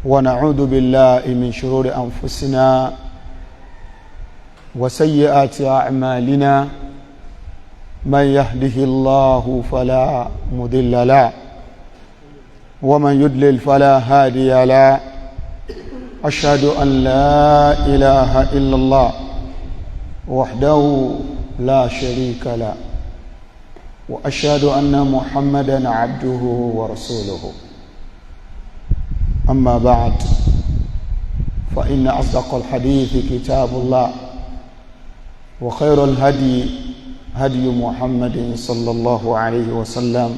ونعوذ بالله من شرور أنفسنا وسيئات أعمالنا. من يهده الله فلا مضل له ومن يضلل فلا هادي له. أشهد أن لا إله إلا الله وحده لا شريك له، وأشهد أن محمدا عبده ورسوله. أما بعد، فإن أصدق الحديث كتاب الله، وخير الهدي هدي محمد صلى الله عليه وسلم،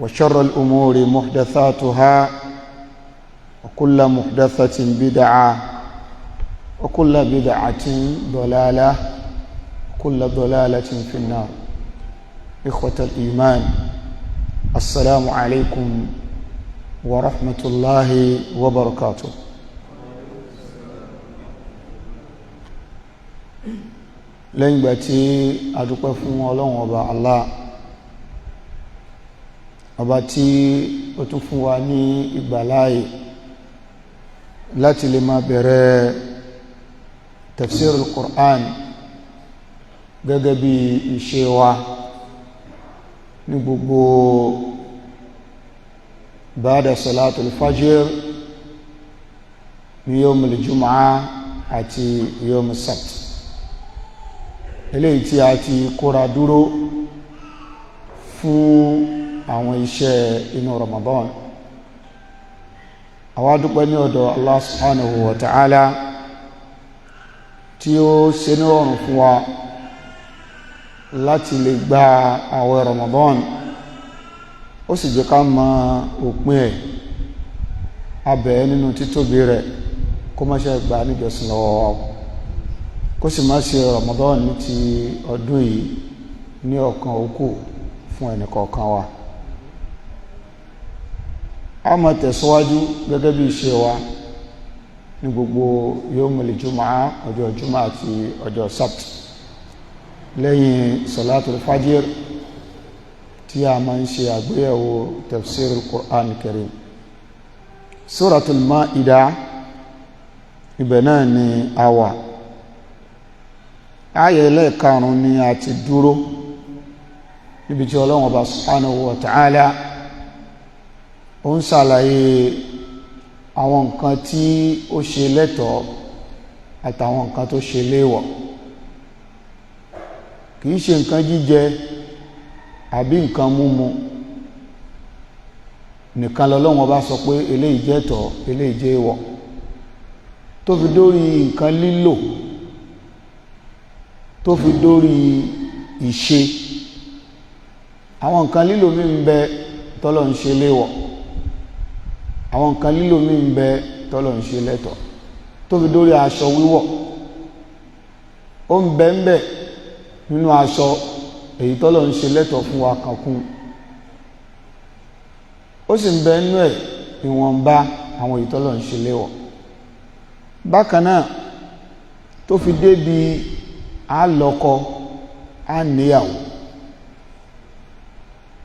وشر الأمور محدثاتها، وكل محدثة بدعة، وكل بدعة ضلالة، وكل ضلالة في النار. إخوة الإيمان، السلام عليكم ورحمة الله وبركاته. Lẹ́yìn ìgbà tí a dúpẹ́ fún Ọlọ́run Ọba Allah, ọba tí ó tún fún wa ní ìgbàláyè láti lè máa bẹ̀rẹ̀ tafsir al-Qur'an gẹ́gẹ́ bí ìṣe wa ní gbogbo ba'da salatul fajr ní yawmul jumu'ah àti yawmul sabt, eléyìí tí a ti kóra dúró fún àwọn iṣẹ́ inú Ramadan. Àwa dúpẹ́ ní ọ̀dọ̀ Allah subhanahu wa ta'ala tí ó ṣe ní rọrùn fún wa láti lè gba àwẹ̀ Ramadan, ó sì jẹ́ ká mọ òpin ẹ̀. Abẹ́ nínú títóbi rẹ̀, kó má ṣe gbà níjọsìn lọ́wọ́, kó sì má ṣe Ramadan ní ti ọdún yìí ní ọ̀kan òkú fún ẹnìkọ̀ọ̀kan wa. A máa tẹ̀síwájú gẹ́gẹ́ bí iṣẹ́ wa ní gbogbo yawmul jumu'ah, ọjọ́ jùmọ̀ àti ọjọ́ sabt, lẹ́yìn salatul fajr, tí a máa ń ṣe àgbéyẹ̀wò tafsir al-Qur'an al-Karim. Suratul Ma'idah, ibẹ̀ náà ni a wà. Ayẹ̀ ẹlẹ́ẹ̀karùn ni a ti dúró, níbi tí Ọlọ́run Ọba subhanahu wa ta'ala ó ń ṣàlàyé àwọn nǹkan tí ó ṣe lẹ́tọ̀ọ́ àtàwọn nǹkan tó ṣe léèwọ̀. Kìí ṣe nǹkan jíjẹ àbí nǹkan múmu nìkan lọ́lọ́run Ọba sọ pé eléyìí jẹ́ tọ́, eléyìí jẹ́ èèwọ̀, tó fi dórí nǹkan lílò, tó fi dórí ìṣe. Àwọn nǹkan lílò mí ń bẹ tọ́lọ̀ ń ṣe léèwọ̀, àwọn nǹkan lílò mí ń bẹ tọ́lọ̀ ń ṣe lẹ́tọ̀, tó fi dórí aṣọ wíwọ̀. Ó ń bẹ ń bẹ nínú aṣọ èyí tọ́lọ̀ ń ṣe lẹ́tọ̀ fún wa kankún, ó sì ń bẹ nínú ẹ̀ ìwọ̀nba àwọn èyí tọ́lọ̀ ń ṣe léèwọ̀. Bákan náà, tó fi débi á lọ́kọ, á níyàwó.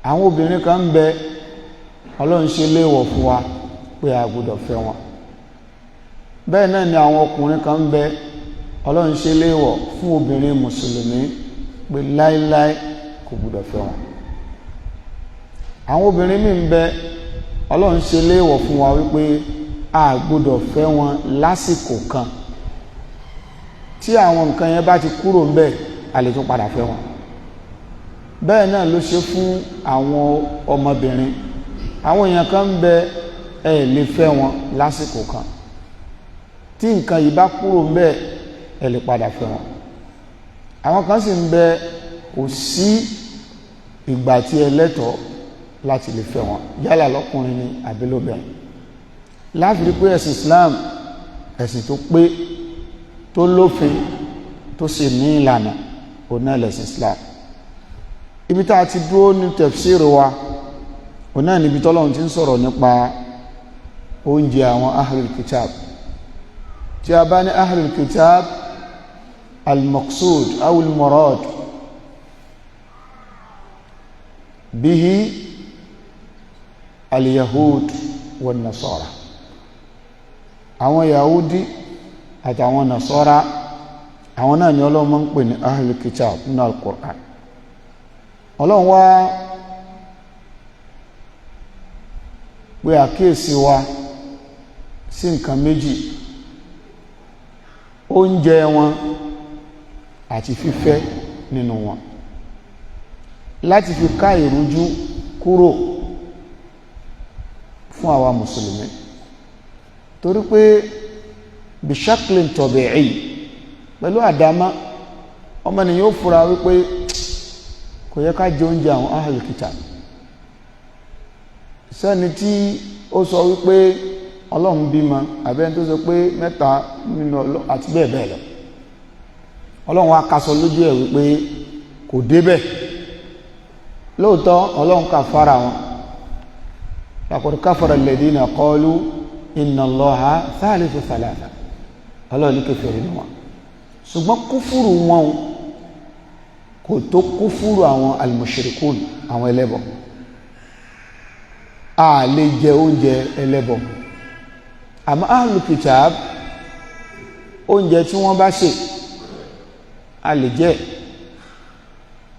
Àwọn obìnrin kan ń bẹ Ọlọ́run ṣe léèwọ̀ fún wa pé a gbọ́dọ̀ fẹ́ wọn. Bẹ́ẹ̀ náà ni àwọn ọkùnrin kan ń bẹ Ọlọ́run ṣe léèwọ̀ fún obìnrin mùsùlùmí pé láíláí kò gbọ́dọ̀ fẹ́ wọn. Àwọn obìnrin míì ń bẹ Ọlọ́run ṣe léèwọ̀ fún wa wípé a gbọ́dọ̀ fẹ́ wọn lásìkò kan. Tí àwọn nǹkan yẹn bá ti kúrò ń bẹ̀, a lè tún padà fẹ́ wọn. Bẹ́ẹ̀ náà ló ṣe fún àwọn ọmọbìnrin. Àwọn èèyàn kan ń bẹ, ẹ lè fẹ́ wọn lásìkò kan. Tí nǹkan yìí bá kúrò ń bẹ̀, ẹ lè padà fẹ́ wọn. Àwọn kan sì ń bẹ, kò sí ìgbà tí ẹ lẹ́tọ̀ọ́ láti lè fẹ́ wọn, yálà lọ́kùnrin ni àbí lóbìnrin. Láti rí pé ẹ̀sìn Islam, ẹ̀sìn tó pé, tó lófin, tó sì ní ìlànà, òun náà lẹ̀sìn Islam. Ibi tá a ti dúró ní tafsir wa, òun náà níbi tọ́lọ́run ti ń sọ̀rọ̀ nípa oúnjẹ àwọn ahlul kitab. Tí a bá ní ahlul kitab, al-maqsud aw al-murad bihi Al-Yahud wan Nasara, àwọn Yahudi àtàwọn Nasara, àwọn náà ni Ọlọ́run máa ń pè ní Ahlul Kitab nínú Al-Qur'an. Ọlọ́run wá pé àkíyèsí wa sí nǹkan méjì: oúnjẹ wọn àti fífẹ́ nínú wọn, láti fi ká ìrújú kúrò fún àwa mùsùlùmí. Torí pé bishaklin tabi'i, pẹ̀lú àdámá ọmọnìyàn ó fura wípé kò yẹ ká jẹ oúnjẹ àwọn ahlul kitab. Sẹ́ni tí ó sọ wípé Ọlọ́run bímọ, àbẹ́ni tó sọ pé mẹ́ta nínú Ọlọ́run àti bẹ́ẹ̀ bẹ́ẹ̀ lọ, Ọlọ́run wá kásọ lójú ẹ̀ wípé kò débẹ̀. Lóòótọ́ Ọlọ́run kà fara wọn, laqad kafara alladhina qalu inna Allaha thalithu thalatha, Ọlọ́run ní kèfèrí ni wọn. Ṣùgbọ́n kúfúrú wọn kò tó kúfúrú àwọn al-mushrikun, àwọn ẹlẹ́bọ. A lè jẹ oúnjẹ ẹlẹ́bọ. Àmọ́ ahlul kitab, oúnjẹ tí wọ́n bá ṣe a lè jẹ,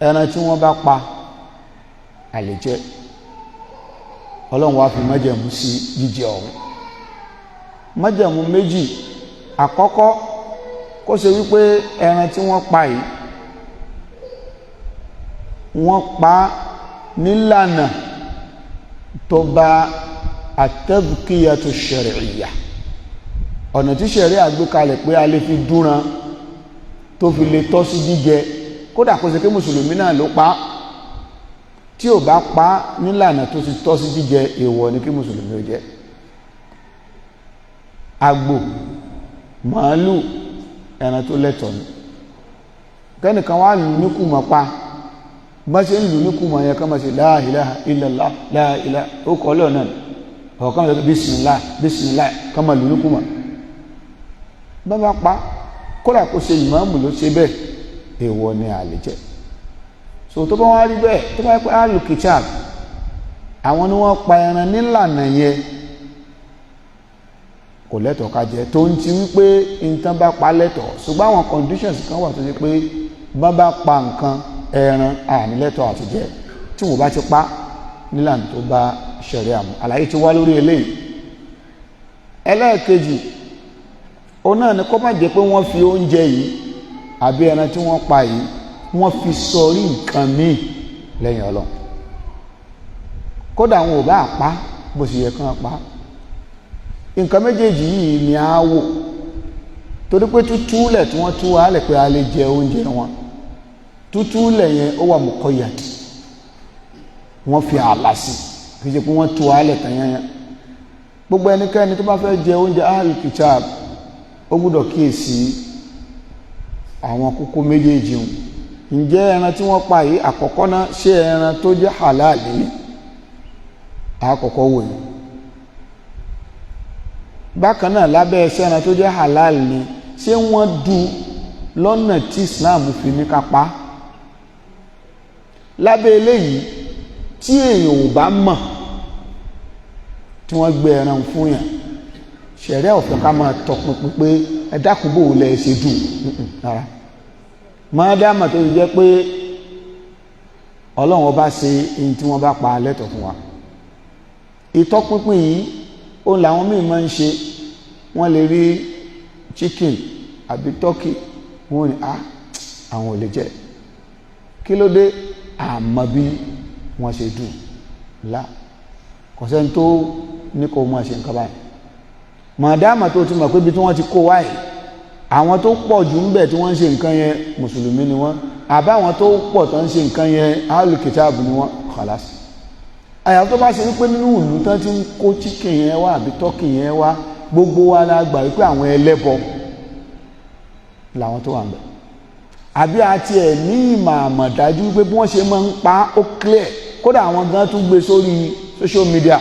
ẹran tí wọ́n bá pa a lè jẹ. Ọlọ́run wá fi májẹ̀mú sí jíjẹ ọ̀hún. Májẹ̀mú méjì. Àkọ́kọ́, kó ṣe wípé ẹran tí wọ́n pa yìí, wọ́n pa nílànà tó bá at-tadhkiyatu ash-shar'iyya, ọ̀nà tí ṣẹ̀rí àgbékalẹ̀ pé a lè fi dúnran tó fi lè tọ́ sí jíjẹ, kódà kó ṣe pé mùsùlùmí náà ló pa. Tí ò bá pa nílànà tó ti tọ́ sí jíjẹ, èèwọ̀ ni kí mùsùlùmí ó jẹ. Àgbò, màálù, ẹran tó lẹ́tọ̀ọ́ ni. Kẹ́nìkan wá lù ní kùmọ̀ pa, bá ṣe ń lù ní kùmọ̀ yẹn, ká máa ṣe la ilaha illallah, la ilaha, ó kọ́ lọ́ọ̀ náà ọ̀kan lọ bísímìlá bísímìlá, ká máa lù ní kùmọ̀. Bá bá pa, kódà kó ṣe ìmáàmù ló ṣe bẹ́ẹ̀, èèwọ̀ ni a lè jẹ. So tó bá wá rí bẹ́ẹ̀, tó bá yẹ pé ahlul kitab àwọn ni wọ́n pa ẹran nílànà yẹn, kò lẹ́tọ̀ọ́ ká jẹ, tó ń ti wípé nǹkan bá pa lẹ́tọ̀ọ́. Ṣùgbọ́n àwọn conditions kan wà tó ṣe pé bá bá pa nǹkan ẹran, àní lẹ́tọ̀ọ́ àti jẹ tí wọ́n bá ti pa nílànà tó bá ṣẹ̀ríà mu. Àlàyé ti wá lórí eléyìí. Ẹlẹ́ẹ̀kejì, ó náà ni kó má jẹ́ pé wọ́n fi oúnjẹ yìí àbí ẹran tí wọ́n pa yìí, wọ́n fi sọrí nǹkan míì lẹ́yìn Ọlọ́run. Kódà wọn ò bá pa bó ṣe yẹ kán pa. Nǹkan méjèèjì yìí ni a wò, torí pé tútúlẹ̀ tí wọ́n tú wálẹ̀ pé a lè jẹ oúnjẹ wọn, tútúlẹ̀ yẹn ó wà muqayyad, wọ́n fi àlà sí, kì í ṣe pé wọ́n tú wálẹ̀ tán yẹn. Gbogbo ẹnikẹ́ni tó bá fẹ́ jẹ oúnjẹ ahlul kitab, ó gbúdọ̀ kíyèsí àwọn kókó méjèèjì wọn. Ǹjẹ́ ẹran tí wọ́n pa yìí, àkọ́kọ́ náà, ṣé ẹran tó jẹ́ halal ni? Àkọ́kọ́ wò yìí. Bákan náà, lábẹ́ ẹsẹ̀ ẹran tó jẹ́ halal ni, ṣé wọ́n du lọ́nà tí Islam fi ní ká pa? Lábẹ́ eléyìí, tí èèyàn ò bá mọ̀ tí wọ́n gbé ẹran fún yàn, ṣẹ̀ríà ò fẹ́ ká máa tọpinpin pé ẹ dákun, bò lẹ ṣe dùn rárá. Máa dáàmà tó ti jẹ́ pé Ọlọ́run ọba ṣe èyí tí wọ́n bá pa lẹ́tọ̀ fún wa. Ìtọpinpin yìí, ó làwọn míì máa ń ṣe. Wọ́n lè rí chicken àbí turkey, wọ́n ní àwọn ò lè jẹ. Kí ló dé? Àmọ́ bí wọ́n ṣe dùn lá. Kò sẹ́ni tó ní kó máa ṣe nǹkan báyìí. Màdáàmà tó ti mọ̀ pé ibi tí wọ́n ti kó wáyìí, àwọn tó pọ̀ jù ń bẹ̀ tí wọ́n ń ṣe nǹkan yẹn, mùsùlùmí ni wọ́n, àbáwọn tó pọ̀ tó ń ṣe nǹkan yẹn, ahlul kitab ni wọ́n, khalas. Àyàfi tó bá ṣe wípé nínú ìlú tán ti ń kó chicken yẹn wá àbí turkey yẹn wá, gbogbo wa la gbà wípé àwọn ẹlẹ́bọ làwọn tó wà ń bẹ̀, àbí àti ẹ̀ ní ìmọ̀ àmọ̀dájú wípé bí wọ́n ṣe máa ń pa ó clear, kódà àwọn gan tún gbé sórí social media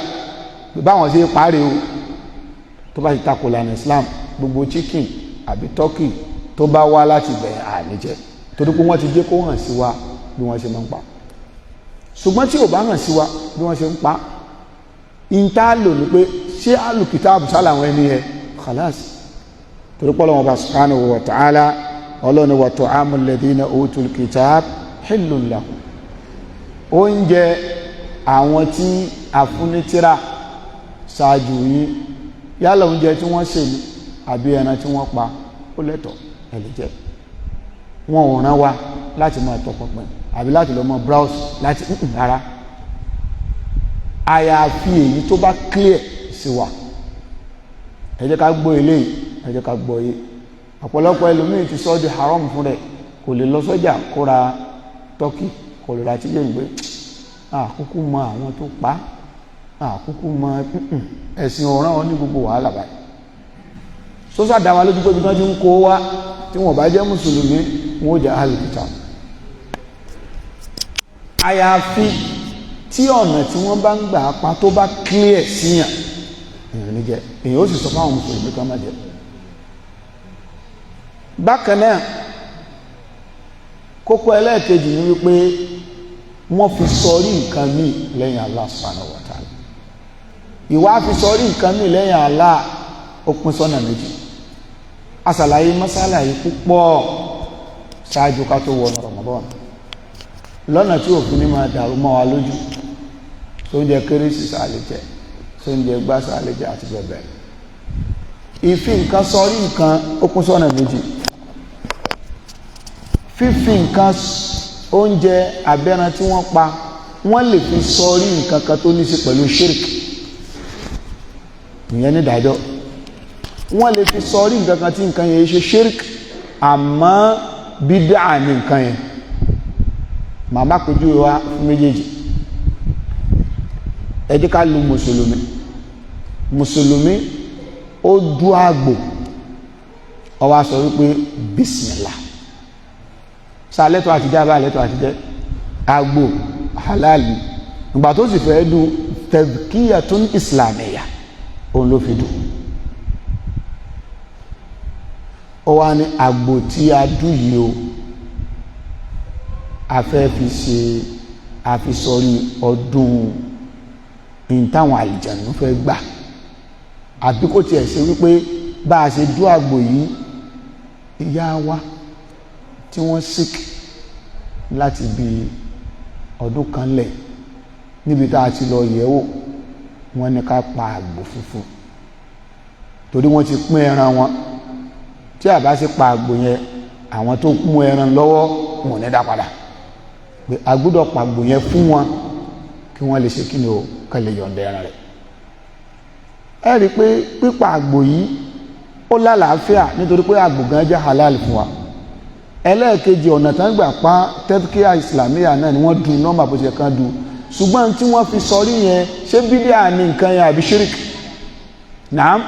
báwọn ṣe parí o, tó bá ti takò lànà Islam, gbogbo chicken àbí turkey tó bá wá láti bẹ̀, àníjẹ, torí pé wọ́n ti jẹ́ kó hàn sí wa bí wọ́n ṣe máa ń pa. Ṣùgbọ́n tí ò bá hàn sí wa bí wọ́n ṣe ń pa, Ìta lò ní pé ṣé alùkìtàbù sálà àwọn ẹni yẹn khalas. Torí pé Ọlọ́hun Ọba subhanahu wa ta'ala, Ọlọ́hun wa ta'amul ladhina utul kitab hillun lakum. Oúnjẹ àwọn tí a fún ní tírà ṣáájú yín, yálà oúnjẹ tí wọ́n sè ní àbí ẹran tí wọ́n pa, ó lẹ́tọ̀, ẹ lè jẹ. Wọn ò rán wa láti máa tọpinpin àbí láti lọ mọ browse láti rárá, àyàfi èyí tó bá clear sí wa. Ẹ jẹ́ ká gbọ́ eléyìí, ẹ jẹ́ ká gbọ́ yé. Ọ̀pọ̀lọpọ̀ ẹlòmíì ti sọ di haram fún rẹ̀, kò lè lọ sọ́jà kó ra turkey, kò lè ra chicken, gbé àkúkú mọ àwọn tó pa, àkúkú mọ ẹ̀sìn ọ̀ràn wọn ní gbogbo wàhálà báyìí. Sọ́sà dá wa lójú pé ibi tí wọ́n ti ń kó wá, tí wọ́n bá jẹ́ mùsùlùmí, wọ́n ó jẹ́ alùkìtà. Àyàfi tí ọ̀nà tí wọ́n bá ń gbà pa tó bá clear síyàn, èèyàn ní jẹ, èèyàn ó sì sọ fáwọn mùsùlùmí kan má jẹ. Bákan náà, kókó ẹlẹ́ẹ̀kejì ni wípé wọ́n fi sọrí nǹkan míì lẹ́yìn Allah subhanahu wa ta'ala. Ìwà fi sọrí nǹkan míì lẹ́yìn Allah, ó pín sọ́nà méjì. Asàlàyé mọ́sálà yìí púpọ̀ ṣáájú ká tó wọnú Ramadan, lọ́nà tí òfin ní máa dàrú mọ́ wa lójú. Tó ń jẹ kérésì sáà lè jẹ, tó ń jẹ gbá sáà lè jẹ, àti bẹ́ẹ̀ bẹ́ẹ̀. Ìfi nǹkan sọrí nǹkan, ó pín sọ́nà méjì. Fífi nǹkan, oúnjẹ abẹ́ran tí wọ́n pa, wọ́n lè fi sọrí nǹkan kan tó ní sí pẹ̀lú shirk, ìyẹn ní ìdájọ́. Wọ́n lè fi sọrí nǹkan kan tí nǹkan yẹn ṣe shirk, àmọ́ bídà ní nǹkan yẹn. Màmá kojú wa fún méjèèjì. Ẹ jẹ́ ká lu mùsùlùmí. Mùsùlùmí ó dú àgbò, ó wá sọ wípé bismillah. Sálẹ́tọ̀ àti jẹ́ abá lẹ́tọ̀ àti jẹ́ àgbò halali. Ìgbà tó sì fẹ́ du, tazkiyatun islamiyya òun ló fi dù. Ó wá ní àgbò tí a dú yìí o, a fẹ́ fi ṣe àfisọrí ọdún ní táwọn àlìjànú fẹ́ gbà, àbí kò tiẹ̀ ṣe wípé bá a ṣe dú àgbò yìí, ìyá wa tí wọ́n sick láti bí ọdún kan lẹ̀, níbi tá a ti lọ yẹ̀wò, wọ́n ní ká pa àgbò funfun torí wọ́n ti pín ẹran wọn. Tí a bá sì pa àgbò yẹn, àwọn tó mú ẹran lọ́wọ́ wọn ò ní dá padà, pé a gbọ́dọ̀ pa àgbò yẹn fún wọn kí wọ́n lè ṣe kí ni o, ká lè yọ̀ǹda ẹran rẹ̀. Ẹ rí i pé pípa àgbò yìí, ó lálàáfíà, nítorí pé àgbò gan jẹ́ halal fún wa. Ẹlẹ́ẹ̀kejì, ọ̀nà tán gbà pa, tẹ́tíkíà islamiyà náà ni wọ́n dùn nọ́mbà bó ṣe kán dùn. Ṣùgbọ́n tí wọ́n fi sọrí yẹn, ṣé bídíà ní nǹkan yẹn àbí shirik? Naam,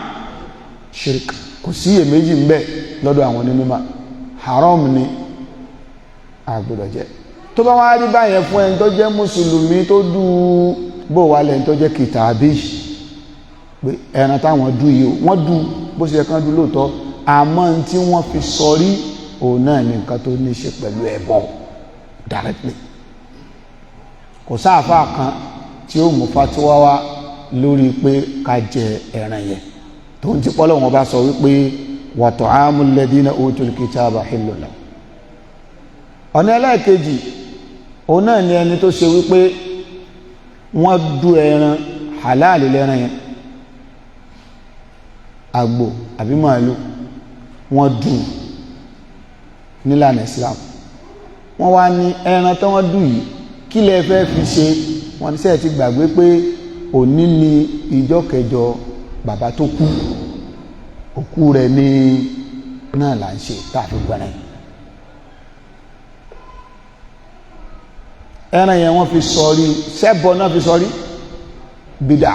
shirik, kò sí iyèméjì ń bẹ lọ́dọ̀ àwọn onímọ̀. Haram ni, a gbọ́dọ̀ jẹ. Tó bá wá rí báyẹn fún ẹni tó jẹ́ mùsùlùmí tó dú, bó wà lẹ́ni tó jẹ́ kìtàbí, pé ẹran táwọn dú yìí, wọ́n dú bó ṣe kán dú lóòótọ́, àmọ́ tí wọ́n fi sọrí òun náà ní nǹkan tó ní ṣe pẹ̀lú ẹbọ directly. Kò sáàfáà kan tí ó mú fatiwa wá lórí pé ká jẹ ẹran yẹn, tó ń ti pọ́lọ̀ wọn bá sọ wípé wa ta'amul ladina utul kitaba hillun lahum. Ọ̀nà ẹlẹ́ẹ̀kejì, òun náà ni ẹni tó ṣe wípé wọ́n dú ẹran halal lẹ́ran yẹn, àgbò àbí màálù, wọ́n dù nílànà Islam. Wọ́n wá ní ẹran tí wọ́n dù yìí, kí lẹ fẹ́ fi ṣe? Wọ́n ní sẹ́ẹ̀ ti gbàgbé pé òní ni ìjọ kẹjọ bàbá tó kú, òkú rẹ̀ ní náà là ń ṣe tá a fi gbẹ̀rẹ̀ ẹran yẹn. Wọ́n fi sọrí sẹ́bọ̀ náà, fi sọrí bídà,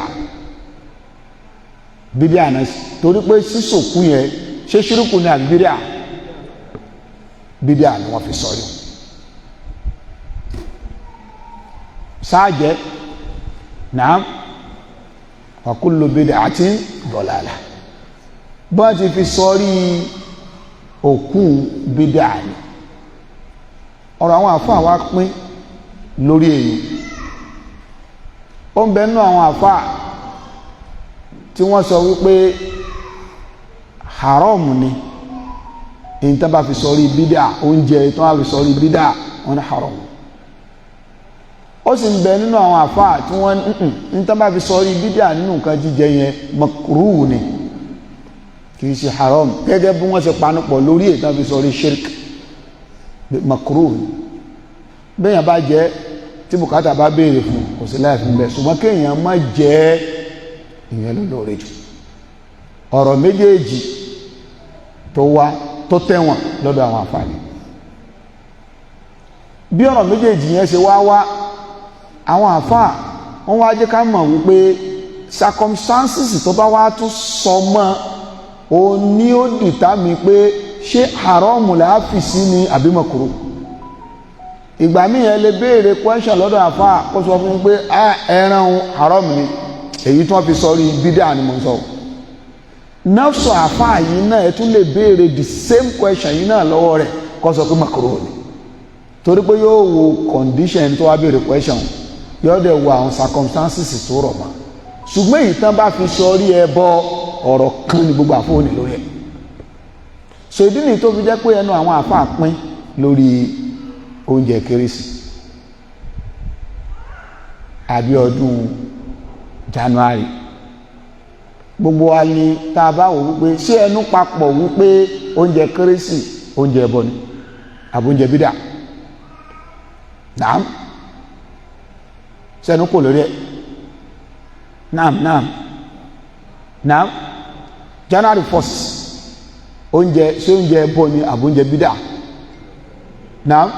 bídà náà, torí pé sísòkú yẹn, ṣé ṣírùkù ní àbí bídà? Bídà ni wọ́n fi sọrí. Sáàjẹ́ náà, wa kullu bid'atin dalalah, bọ́n ti fi sọrí òkú bídà ni. Ọ̀rọ̀ àwọn àfáà wá pín lórí èyí. Ó ń bẹ nínú àwọn àfáà tí wọ́n sọ wípé haram ni èyí tán bá fi sọrí bídà, oúnjẹ tán bá fi sọrí bídà, wọ́n ní haram. Ó sì ń bẹ nínú àwọn àfáà tí wọ́n ní tán bá fi sọrí bídà nínú nǹkan jíjẹ yẹn, makruh ni, kì í ṣe haram. Gẹ́gẹ́ bí wọ́n ṣe panupọ̀ lórí èyí tán fi sọrí shirk, makruh ni. Bẹ́yàn bá jẹ́ tí bùkátà bá béèrè fún, kò sí láì fún bẹ́ẹ̀, ṣùgbọ́n kéèyàn má jẹ́, ìyẹn ló lóore jù. Ọ̀rọ̀ méjèèjì tó wá tó tẹ̀wọ̀n lọ́dọ̀ àwọn àfààní. Bí ọ̀rọ̀ méjèèjì yẹn ṣe wá wá, àwọn àfáà wọ́n wá jẹ́ ká mọ̀ wípé circumstances tó bá wá tún sọ mọ́ o ní ó determine pé ṣé haram là á fi sí ni àbí makruh. Ìgbà míì yẹn lè béèrè question lọ́dọ̀ àfáà, kó sọ fún mi pé ẹran haram ni, èyí tí wọ́n fi sọrí bídà ni mo ń sọ. Nafsu àfáà yìí náà, ẹ tún lè béèrè the same question yìí náà lọ́wọ́ rẹ̀, kó sọ pé makruh ni, torí pé yóò wo condition tó wá béèrè question, yóò dẹ̀ wo àwọn circumstances tó rọ̀ mọ́. Ṣùgbọ́n èyí tán bá fi sọrí ẹbọ, ọ̀rọ̀ kan ní gbogbo àfóònì lórí ẹ̀. So ìdí nìyí tó fi jẹ́ pé ẹnu àwọn àfáà pín lórí oúnjẹ Kérésì àbí ọdún January. Gbogbo wa ni tá a bá wò wípé ṣé ẹnu papọ̀ wípé oúnjẹ Kérésì oúnjẹ ẹbọ ni àbí oúnjẹ bídà? Naam, sẹ́nu kò lórí ẹ̀. Naam, naam, naam. January 1st, oúnjẹ, ṣé oúnjẹ ẹbọ ni àbí oúnjẹ bídà? Naam,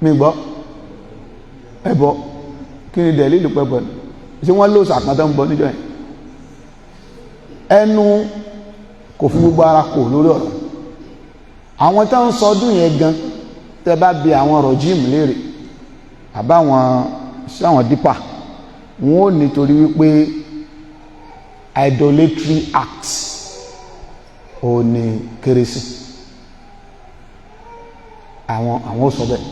mi gbọ́. Ẹbọ. Kí ni dẹ̀lílù pẹ́bọ ni? Ṣé wọ́n lóòsà kan tó ń bọ níjọ́ yẹn? Ẹnu kò fún gbogbo ara kò lórí ọ̀rọ̀. Àwọn tó ń sọdún yẹn gan, tẹ́ bá bi àwọn rọ̀jíìmù léèrè àbáwọn sáwọn dípà, wọn ò nítorí wípé idolatry act ò ní Kérésì. Àwọn ò sọ bẹ́ẹ̀.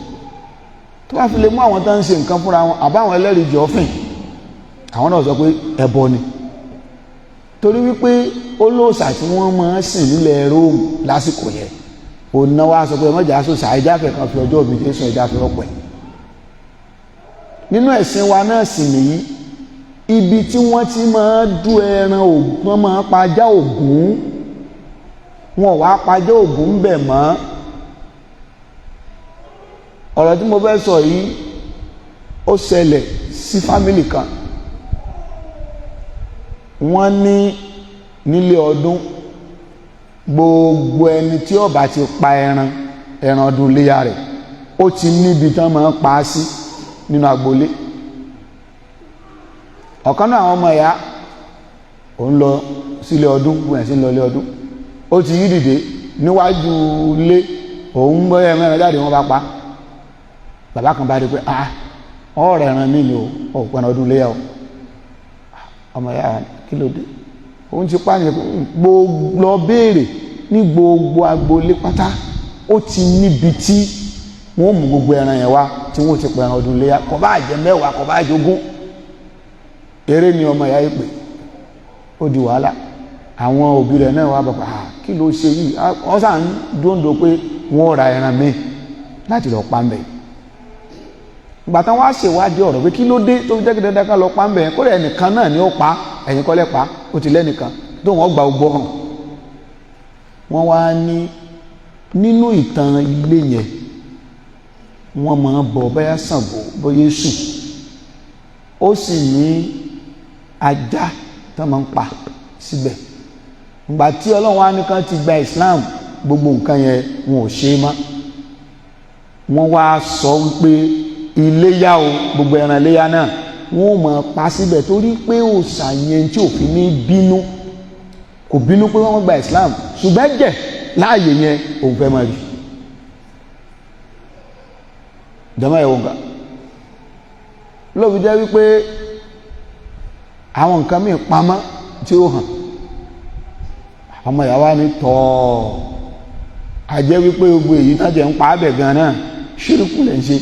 Tó bá fi lè mú àwọn tó ń ṣe nǹkan fúnra wọn àbáwọn ẹlẹ́rìí jọ́fìn, àwọn náà sọ pé ẹbọ ni, torí wípé olóòṣà tí wọ́n máa ń sìn nílẹ̀ Róòmù lásìkò yẹn, òun náà wá sọ pé ẹmọ́jà sọ́sà, ẹjáfẹ́ kan fi ọjọ́ òbí Jésù, ẹjá fi rọ́pò ẹ̀. Nínú ẹ̀sìn wa náà sì nìyí, ibi tí wọ́n ti máa dú ẹran Ògún, wọ́n máa pajá Ògún, wọn wá pajá Ògún bẹ̀ mọ́. Ọ̀rọ̀ tí mo fẹ́ sọ yìí, ó ṣẹlẹ̀ sí family kan. Wọ́n ní nílé ọdún, gbogbo ẹni tí ó bá ti pa ẹran, ẹran ọdún léyà rẹ̀, ó ti níbi tán máa ń pa á sí nínú agboolé. Ọ̀kan náà àwọn ọmọ ìyá òun lọ sílé ọdún, gbogbo ẹ̀ sí lọ ilé ọdún, ó ti yí dìde níwájú ilé òun, bóyá mẹ́rin jáde, wọ́n bá pa. Bàbá kan bá rí pé, ah, ọ̀rẹ́ ẹran mi ni o, ọ̀pẹ̀rẹ̀ ọdún léyà o. Ọmọ ìyá, kí ló dé? Òun ti pa ní gbogbo lọ béèrè ní gbogbo agboolé pátá, ó ti níbi tí wọ́n mú gbogbo ẹran yẹn wá tí wọ́n ti pẹ̀ràn ọdún léyà, kò bá jẹ́ 10, kò bá jẹ́ 20. Eré ni ọmọ ìyá yìí pè, ó di wàhálà. Àwọn òbí rẹ̀ náà wà bàbá, kí ló ṣe yìí? Wọ́n sàn dóńdó pé wọ́n ra ẹran míì láti lọ pa ń bẹ̀. Ìgbà tán wá ṣèwádìí ọ̀rọ̀ pé kí ló dé tó fi jẹ́ kí dandan ká lọ pa ń bẹ̀, kó lẹ̀ ẹnìkan náà ni ó pa, ẹ̀yìn kọ́lẹ̀ pa, ó ti lẹ́nìkan tó wọ́n gba ogbó hàn. Wọ́n wá ní nínú ìtàn ilé yẹn, wọ́n máa bọ bóyá Ṣàngó, bóyá Èṣù, ó sì ní ajá tó máa ń pa síbẹ̀. Ìgbà tí Ọlọ́run wá nìkan ti gba Islam, gbogbo nǹkan yẹn wọn ò ṣe é mọ́. Wọ́n wá sọ wípé iléyá o, gbogbo ẹran iléyá náà wọ́n ò mọ̀ pa síbẹ̀, torí pé òòṣà yẹn tí òfin ní bínú, kò bínú pé wọ́n gba Islam, ṣùgbọ́n ẹ̀jẹ̀ láàyè yẹn òun fẹ́ máa rí. Jọmọ́, ẹ̀wọ̀n nǹkan ló fi jẹ́ wípé àwọn nǹkan míì pamọ́ tí ó hàn. Ọmọ ìyàwó ni tọ́ àjẹ́ wípé gbogbo èyí tán jẹ́ ń pa ábẹ̀ gan náà, ṣírùkù lẹ́ ń ṣe,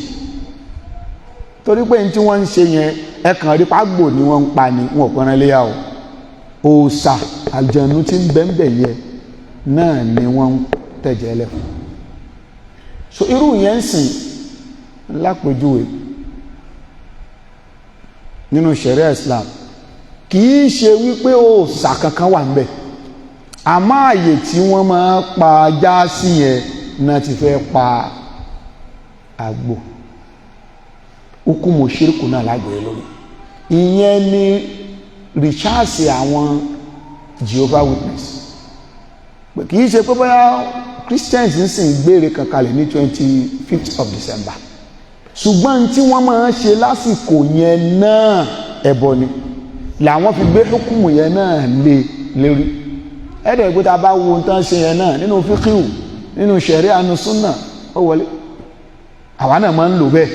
torí pé ní tí wọ́n ń ṣe yẹn, ẹkàn rí pàgbò ni wọ́n ń pa ni, wọn ò pẹran léyà o. Òòṣà àlùjànnú tí ń bẹ́ńbẹ̀ yẹ náà ni wọ́n ń tẹ̀jẹ̀ lẹ̀ fún. So irú yẹn ń sìn lápèjúwe nínú ṣẹ̀ríà Islam, kì í ṣe wípé òòṣà kankan wà ń bẹ̀, àmọ́ àyè tí wọ́n máa pa ajá sí yẹn náà ti fẹ́ pa àgbò. Hukumu ṣírkù náà lágbèrè lórí ìyẹn ni rìsáàsì àwọn Jehovah Witness. Kì í ṣe pé bóyá Christians ń sìn gbére kankalẹ̀ ní 25th of December, ṣùgbọ́n tí wọ́n máa ń ṣe lásìkò yẹn náà, ẹbọ ni, làwọn fi gbé hukumu yẹn náà lé lérí. Ẹ̀ẹ́dẹ̀ pé tá a bá wo tán ṣe yẹn náà nínú fíkíù, nínú ṣẹ̀ríà, nínú súnà, ó wọlé. Àwa náà máa ń lò bẹ́ẹ̀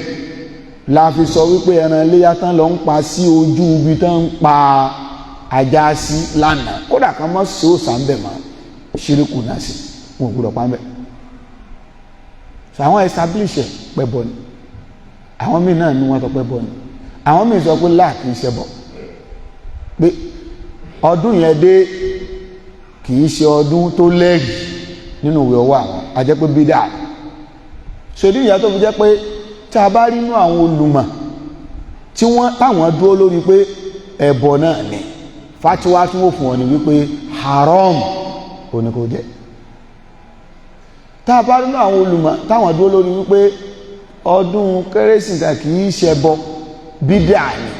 la fi sọ wípé ẹran iléyà tán lọ ń pa sí ojú ibi tán ń pa ajá sí lánàá, kódà kan mọ́ sí òòsà ń bẹ̀ mọ́, ṣíríkù náà sí, wọn ò gbúdọ̀ pa ń bẹ̀. So àwọn establish ẹ̀ pẹ́ bọ ni. Àwọn míì náà ní wọ́n sọ pé bọ ni. Àwọn míì sọ pé láà, kì í ṣe bọ̀, pé ọdún yẹn dé, kì í ṣe ọdún tó lẹ́rìí nínú ìwé ọwọ́ àwọn, a jẹ́ pé bídà. Ṣèdí ìyá tó fi jẹ́ pé tí a bá rí inú àwọn olùmọ̀ tí wọ́n táwọn dúró lórí pé ẹbọ náà ni, fatiwa tí wọ́n fún ọ ní wípé haram òní kò jẹ́. Tá a bá rí inú àwọn olùmọ̀ táwọn dúró lórí wípé ọdún Kérésì kì í ṣẹbọ, bídà ni,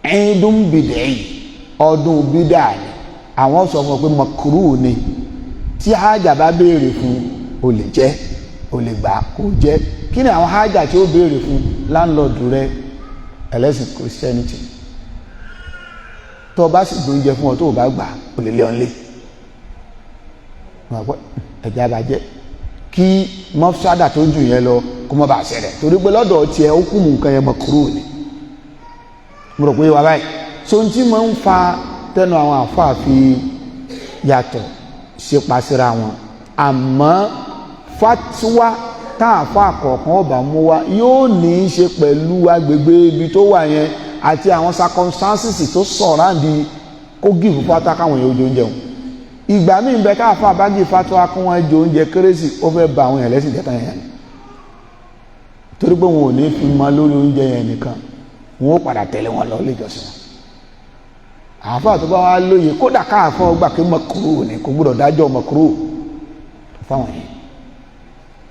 ẹ̀ẹ́dùn bìdẹ̀ yìí, ọdún bídà ni, àwọn sọ fún ọ pé makruh ni. Tí hájà bá béèrè fún, o lè jẹ́, o lè gbà kó jẹ́. Kí ni àwọn hájà tí ó béèrè fún? Landlord rẹ, ẹlẹ́sìn Christianity, tó o bá sì gbóúnjẹ fún ọ, tó o bá gbà, o lè lé ọ lé ẹ̀jẹ̀ abajẹ́ kí mafsada tó jù yẹn lọ kó má bàa ṣẹlẹ̀, torí pé lọ́dọ̀ tiẹ̀ ó kú mú nǹkan yẹn, makruh ni. Mo rò pé wà báyìí. So n tí máa ń fa tẹnu àwọn àfáà fi yàtọ̀ ṣe pasíra wọn, àmọ́ fatiwa tá àfáà kọ̀ọ̀kan ọba mú wá yóò ní í ṣe pẹ̀lú agbègbè ibi tó wà yẹn àti àwọn circumstances tó surround kó give fatwa káwọn èèyàn oúnjẹ oúnjẹ wọn. Ìgbà míì ń bẹ káàfáà bá give fatwa kí wọ́n jẹ oúnjẹ Kérésì, ó fẹ́ ba àwọn èèyàn lẹ́sìn jẹ́tàn yẹn ni, torí pé wọn ò ní fi mọ lórí oúnjẹ yẹn nìkan, wọn ó padà tẹ̀lé wọn lọ lé ìjọsìn wọn. Àáfàá tó bá wá lóye, kódà káàfáà gbà pé makruh ni, kò gbúdọ̀ dájọ́ makruh fáwọn yẹn.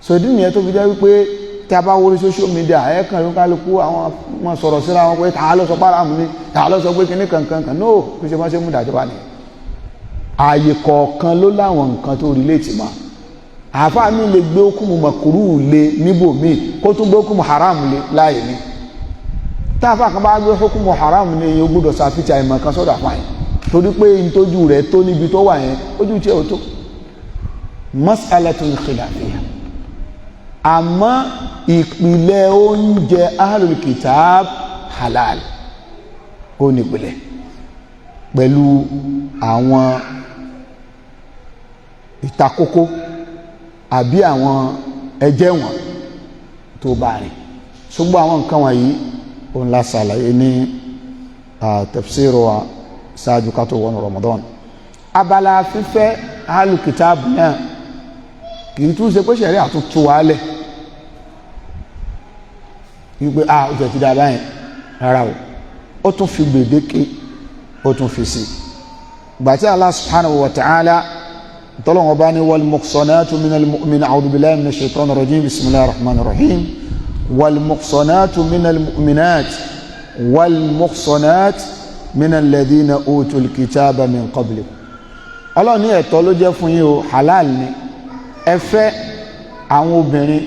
So ìdí nìyẹn tó fi jẹ́ wípé tí a bá wọlé social media, ẹ kàn ló kálukú àwọn wọn sọ̀rọ̀ síra wọn pé tàá ló sọ páràmù ni, tàá ló sọ pé kíní kankan kan. No, bí ṣe máa ṣe mú ìdájọ́ bá nìyẹn. Ààyè kọ̀ọ̀kan ló láwọn nǹkan tó relate mọ́. Àáfàá mi lè gbé hukumu makruh lé níbòmíì, kó tún gbé hukumu haram lé láàyè mi. Táàfà kan bá gbé hukumu haram ní, èyí ó gbọ́dọ̀ ṣàfihàn àìmọ̀ kan sọ́dọ̀ àfáà yẹn, torí pé ìtọ́jú rẹ̀ tó níbi tó wà yẹn, ojú tí ò tó. Mas'alatun khilafiyya. Àmọ́ ìpìlẹ̀ oúnjẹ ahlul kitab halal ó nípìlẹ̀ pẹ̀lú àwọn ìtakókó àbí àwọn ẹjẹ́ wọn tó bá rìn. Ṣùgbọ́n àwọn nǹkan wọ̀nyí, òun la ṣàlàyé ní tafsir wa ṣáájú ká tó wọnú Ramadan. Abala fífẹ́ ahlul kitab náà, kì í tún ṣe pé ṣẹ̀rí àtúntò wálẹ̀ wípé a ó tẹ̀ ti dá báyìí. Rárá o, ó tún fi gbèdéke, ó tún fi sí gbàtí Allah subhanahu wa ta'ala tọ́lọ́wọ́n bá ní wal muhsanatu minal mu'minat. A'udhu billahi minash shaitanir rajim, bismillahir rahmanir rahim. Wal muhsanatu minal mu'minat wal muhsanat minal ladhina utul kitaba min qablikum. Ọlọ́run ní ẹ̀tọ́ ló jẹ́ fún yín o, halal ni, ẹ fẹ́ àwọn obìnrin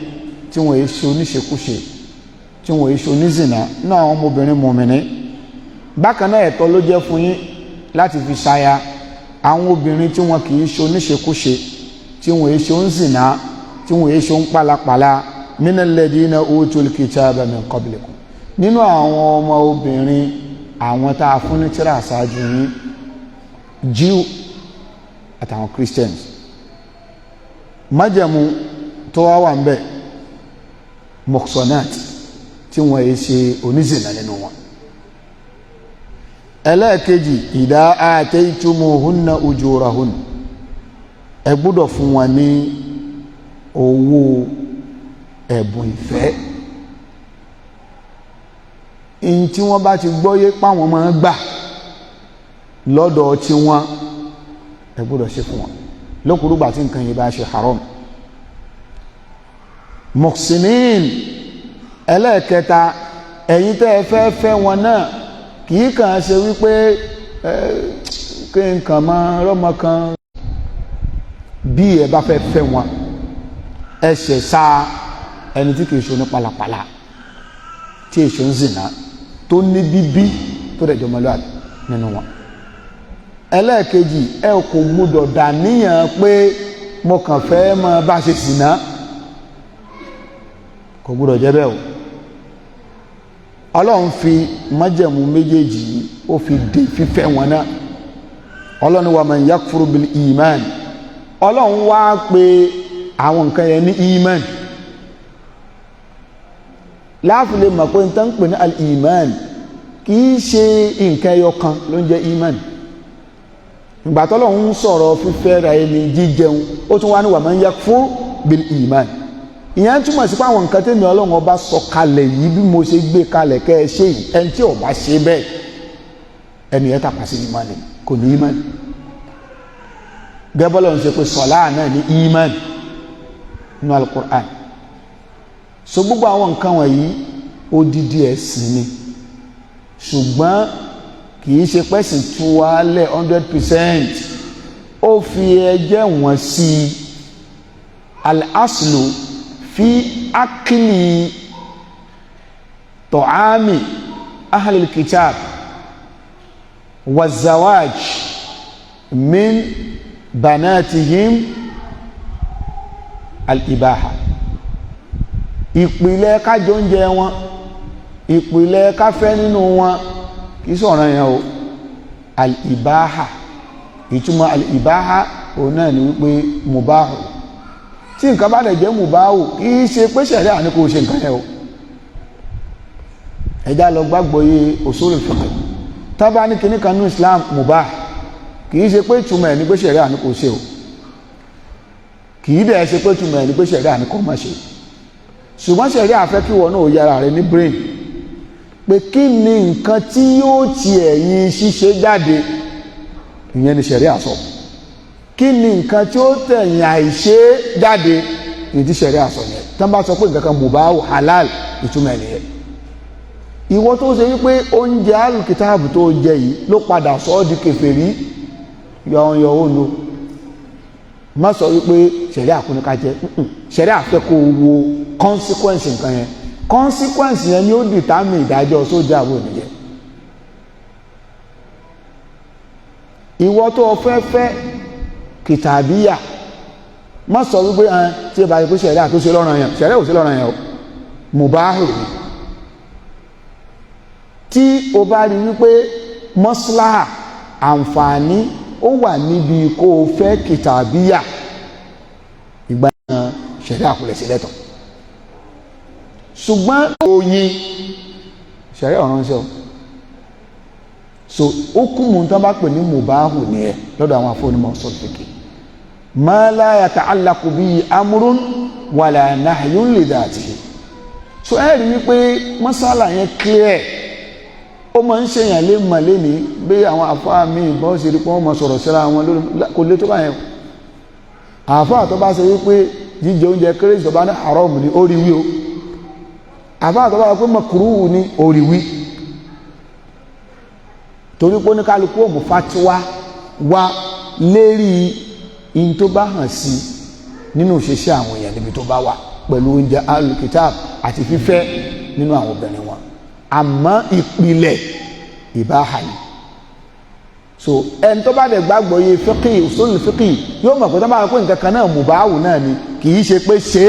tí wọ́n yé ṣe oníṣekúṣe, tí wọ́n yé ṣe onízìnà nínú àwọn ọmọbìnrin mùmìnì. Bákan náà, ẹ̀tọ́ ló jẹ́ fún yín láti fi ṣaya àwọn obìnrin tí wọ́n kì í ṣe oníṣekúṣe, tí wọ́n yé ṣe onízìnà, tí wọ́n yé ṣe onípalapàla. Minal ladina utul kitaba min qablikum, nínú àwọn ọmọ obìnrin àwọn tá a fún ní tírà ṣáájú yín, Jew àtàwọn Christians. Májẹ̀mú tó wá wà ń bẹ̀, muhsanat, tí wọ́n yé ṣe onízìnà nínú wọn. Ẹlẹ́ẹ̀kejì, ìdá ataytumuhunna ujurahun, ẹ gbọ́dọ̀ fún wọn ní owó ẹ̀bùn ìfẹ́. In tí wọ́n bá ti gbọ́yé páwọn máa gbà lọ́dọ̀ tí wọ́n, ẹ gbọ́dọ̀ ṣe fún wọn lókùrúgbà tí nǹkan yìí bá ṣe haram. Muhsinin, ẹlẹ́ẹ̀kẹta, ẹ̀yin tẹ́ ẹ fẹ́ fẹ́ wọn náà, kìí kàn ṣe wípé kí nǹkan máa rọ́mọ kan. Bí ẹ bá fẹ́ fẹ́ wọn, ẹ ṣẹ̀ṣà ẹni tí kìí ṣe oní pàlàpàlà, tí èso ń zìnà, tó ní bíbí, tó dẹ̀ jọmọlúwàbí nínú wọn. Ẹlẹ́ẹ̀kejì, ẹ kò gbúdọ̀ dàníyàn pé mo kàn fẹ́ máa bá ṣe zìnà, kò gbúdọ̀ jẹ́ bẹ́ẹ̀ o. Ọlọ́run fi májẹ̀mú méjèèjì yìí, ó fi dè fífẹ́ wọn náà. Ọlọ́run wa man yakfuru bil iman, Ọlọ́run wá pé àwọn nǹkan yẹn ní iman, láàfin lè mọ̀ pé n tán pè ní al-iman kì í ṣe nǹkan ẹyọ kan ló ń jẹ́ iman. Ìgbà tọ́lọ́run ń sọ̀rọ̀ fífẹ́ ra ẹni, jíjẹun, ó tún wá ní wa man yakfur bil iman. Ìyẹn túmọ̀ sí pé àwọn nǹkan tẹ́mi Ọlọ́run ọba sọ kalẹ̀ yìí, bí mo ṣe gbé kalẹ̀ kẹ́ ẹ ṣe yìí, ẹni tí ò bá ṣe bẹ́ẹ̀, ẹni yẹn tàpá sí iman, kò ní iman. Gẹ́bọ́lọ̀ ń ṣe pé sọ̀lá náà ní iman nínú al-Qur'an. So gbogbo àwọn nǹkan wọ̀nyí, odidi ẹ̀sìn ni, ṣùgbọ́n kì í ṣe pẹ́sìn tú wálẹ̀ 100%. Ó fi ẹjẹ́ wọn sí al-aslu fi akili tọ̀ámì ahlil kitab wa zawaj min banatihim al-ibaha. Ìpìlẹ̀ kájọ oúnjẹ wọn, ìpìlẹ̀ káfẹ́ nínú wọn, kìí sọ̀rọ̀ yẹn o. Al-ibaha, ìtumọ̀ al-ibaha òun náà ni wípé mubahu. Tí nǹkan bá lè jẹ́ mubahu, kìí ṣe pé ṣẹ̀ríà ní kò ṣe nǹkan yẹn o. Ẹjá lọ gbàgbọ́ yé usul fiqh. Tá bá ní kíní kan ní Islam mubah, kìí ṣe pé ìtumọ̀ ẹ̀ ní pé ṣẹ̀ríà ní kò ṣe o. Kìí dẹ̀ ṣe pé ìtumọ̀ ẹ̀ ní pé ṣẹ̀ríà ní kò má ṣe. Ṣùgbọ́n ṣẹ̀ríà fẹ́ kí wọ́n náà yára rẹ ní brain pé kí ni nǹkan tí yóò ti ẹ̀yìn ṣíṣe jáde, ìyẹn ni ṣẹ̀ríà sọ. Kí ni nǹkan tí ó tẹ̀yìn àìṣe jáde, ìyẹn tí ṣẹ̀ríà sọ yẹn. Tán bá sọ pé nǹkan kan mubahu halal, ìtumọ̀ ẹ̀ nìyẹn. Ìwọ tó ṣe wípé oúnjẹ alùkìtàbù tó jẹ yìí ló padà sọ ọ́ di kèfèrí, yọ̀ọ̀yọ̀ ó lo má sọ wípé ṣẹ̀ríà kò ní ká jẹ. Ṣẹ̀ríà fẹ́ kó wo consequence nǹkan yẹn. Consequence yẹn ni ó determine ìdájọ́ sójà àwọn ènìyàn. Ìwọ tó fẹ́ fẹ́ kìtàbíyà, má sọ wípé ẹn tí ẹ bá yẹ kó ṣẹ̀ríà tó ṣe lọ́rọ̀ yẹn, ṣẹ̀ríà ò ṣe lọ́rọ̀ yẹn o, mubahu ni. Tí o bá rí wípé mọ́síláhà àǹfààní ó wà níbi kó o fẹ́ kìtàbíyà, ìgbà náà ṣẹ̀ríà kò lè ṣe lẹ́tọ̀. Ṣùgbọ́n oyin ṣẹ̀ríà ọ̀rọ̀ ń ṣe o. So ó kú mu tán bá pè ní mubahu ni ẹ lọ́dọ̀ àwọn afọ́nimọ̀ sọ̀tìkì. Ma la yata'allaqu bihi amrun wala nahyun li dhatihi. So ẹ rí wípé mọ́sálà yẹn clear, ó máa ń ṣèyàn lé mọ̀ léni bí àwọn àfáà mi ìbọn ṣe rí pé wọ́n máa sọ̀rọ̀ síra wọn lórí kò lè tó bá yẹn. Àfáà tó bá ṣe wípé jíjẹ oúnjẹ kérésì tó bá ní haram ni ó rí wí o. Àfáà tó bá wọ pé makruhu ni ó rí wí. Torí pé oníkálukú òmù fatiwa wá lérí in tó bá hàn sí nínú ìṣesí àwọn èèyàn níbi tó bá wà pẹ̀lú oúnjẹ alukitab àti fífẹ́ nínú àwọn obìnrin wọn. Àmọ́ ìpìlẹ̀ ìbáhà ni. So ẹni tó bá dẹ̀ gbàgbọ́ yé fíkì, usul fíkì, yóò mọ̀ pé tó bá wà pé nǹkan kan náà mubahu náà ni, kì í ṣe pé ṣe,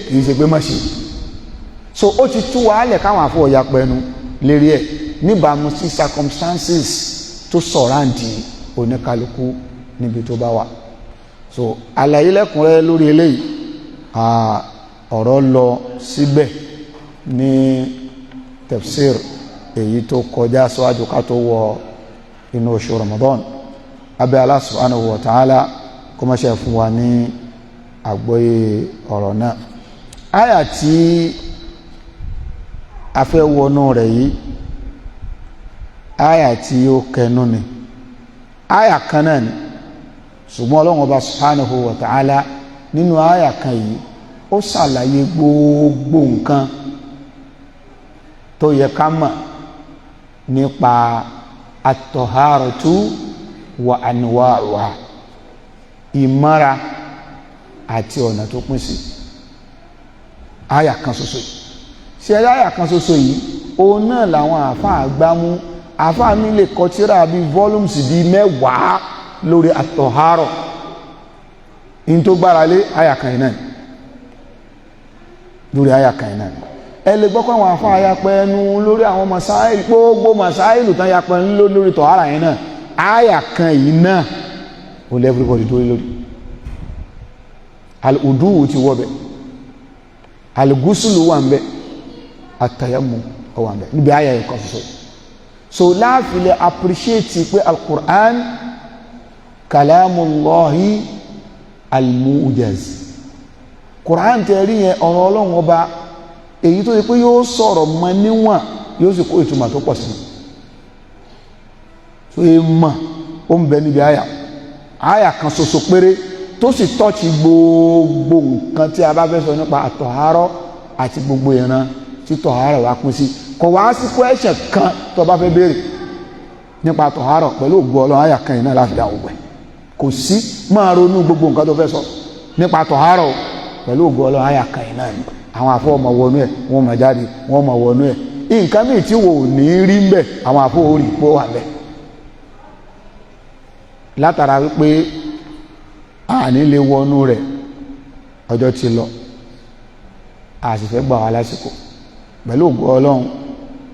kì í ṣe pé má ṣe. So ó ti tú wàhálẹ̀ káwọn àfọwọ́yà pẹnu lérí ẹ̀ níbàámu sí circumstances tó sọ̀ráǹdì oníkálukú níbi tó bá wà. So àlàyé lẹ́kùnrẹ́rẹ́ lórí eléyìí, ọ̀rọ̀ lọ síbẹ̀ ní tafsir èyí tó kọjá síwájú ká tó wọ inú oṣù Ramadan. Abẹ́ Allah subhanahu wa ta'ala kó má ṣe fún wa ní àgbọ́yé ọ̀rọ̀ náà. Àyà tí a fẹ́ wọnú rẹ̀ yìí, àyà tí ó kẹnu ni, àyà kan náà ni, ṣùgbọ́n Ọlọ́run Ọba subhanahu wa ta'ala nínú àyà kan yìí, ó ṣàlàyé gbogbo nǹkan tó yẹ ká mọ̀ nípa at-taharatu wa anwa'uha, ìmọ́ra àti ọ̀nà tó pín sí. Àyà kan ṣoṣo yìí, ṣe àyà kan ṣoṣo yìí, òun náà làwọn àáfàá gbámú. Àáfàá mi lè kọ tírà bíi volumes bíi 10 lórí at-tahara in tó gbára lé àyà kan yìí náà, lórí àyà kan yìí náà. Ẹ lè gbọ́ pé àwọn àáfàá yapẹ́ ẹnu lórí àwọn masáìlì, gbogbo masáìlì tán yapẹ́ ẹnu lórí tọ̀hárà yẹn náà, àyà kan yìí náà ó lé everybody tó lórí. Al-udu ti wọ́ bẹ̀, al-gusulu wà ń bẹ̀, at-tayammum ó wà ń bẹ̀ níbi àyà yìí kan ṣoṣo. So láàfin lè appreciate pé al-Qur'an kalamullahi al-mu'jaz. Qur'an tẹ rí yẹn, ọ̀rọ̀ Ọlọ́run Ọba èyí tó yẹ pé yóò sọ̀rọ̀ mọ́ níwọ̀n, yóò sì kó ìtumọ̀ tó pọ̀ sí. So èèmọ̀ ó ń bẹ níbi àyà kan ṣoṣo péré tó sì tọ́ọ̀tì gbogbo nǹkan tí a bá fẹ́ sọ nípa àtọ̀hárọ̀ àti gbogbo ìran tí tọ̀hárọ̀ wá pín sí. Kò wá sí question kan tó bá fẹ́ béèrè nípa tọ̀hárọ̀, pẹ̀lú ògo Ọlọ́run, àyà kan yìí náà láti dá ògbẹ́. Kò sí, máa ronú gbogbo nǹkan tó fẹ́ sọ nípa tọ̀hárọ̀, pẹ̀lú ògo Ọlọ́run, àyà kan yìí náà ni. Àwọn àfọ́ ọmọ wọnú ẹ̀, wọ́n máa jáde, wọ́n máa wọnú ẹ̀. Nǹkan míì tí wò ní rí ń bẹ̀, àwọn àfọ́ orí pé wà bẹ̀ látara wípé àní lè wọnú rẹ̀. Ọjọ́ ti lọ, a sì fẹ́ gbà wá lásìkò. Pẹ̀lú ògo Ọlọ́run,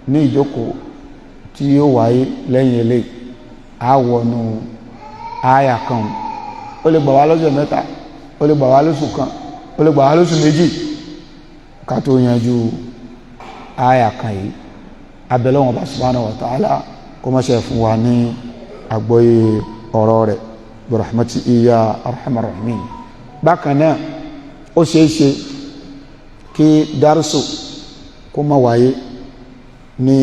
ní ìjókòó tí yóò wáyé lẹ́yìn eléyìí, a wọnú àyà kan. Ó lè gbà wá lọ́sẹ̀ 3, ó lè gbà wá lóṣù kan, ó lè gbà wá lóṣù 2 ká tó yanjú àyà kan yìí. Abẹ́lẹ́wọ̀n bá subhanahu wa ta'ala kó má ṣe fún wa ní àgbọ́yé ọ̀rọ̀ rẹ̀ birahmati iya arhamar rahimin. Bákan náà, ó ṣeé ṣe kí dárúsù kó má wáyé ní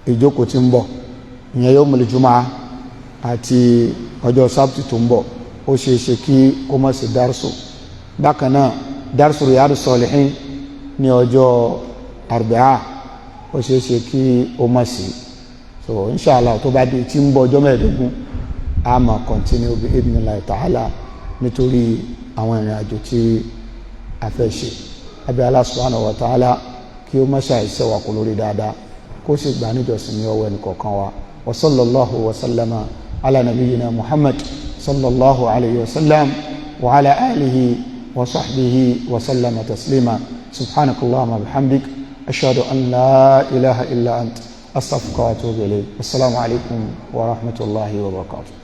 ìjókòó tí ń bọ̀, ìyẹn yawmul jumu'ah àti ọjọ́ sábtì tó ń bọ̀. Ó ṣeé ṣe kí kó má sí dárúsù. Bákan náà, dárúsù Riyadu Salihin ní ọjọ́ àrùbẹ́à, ó ṣeé ṣe kí ó má sí. So inshallah, tó bá di tí ń bọ̀ ọjọ́ 15, a máa continue bi idhnillahi ta'ala, nítorí àwọn ìrìn àjò tí a fẹ́ ṣe. Abẹ́ Allah subhanahu wa ta'ala kí ó má ṣàìṣẹ́ wa kó lórí dáadáa, kó sì gbà níjọsìn ní ọwọ́ ẹnìkọ̀ọ̀kan wa. Wa sallallahu wa sallama ala nabiyyina Muhammad sallallahu alayhi wa sallam wa ala alihi wa sahbihi wa sallama taslima. Subhanakallahumma wa bihamdik, ashhadu an la ilaha illa ant, astaghfiruka wa atubu ilayk. Wassalamu alaikum wa rahmatullahi wa barakatuh.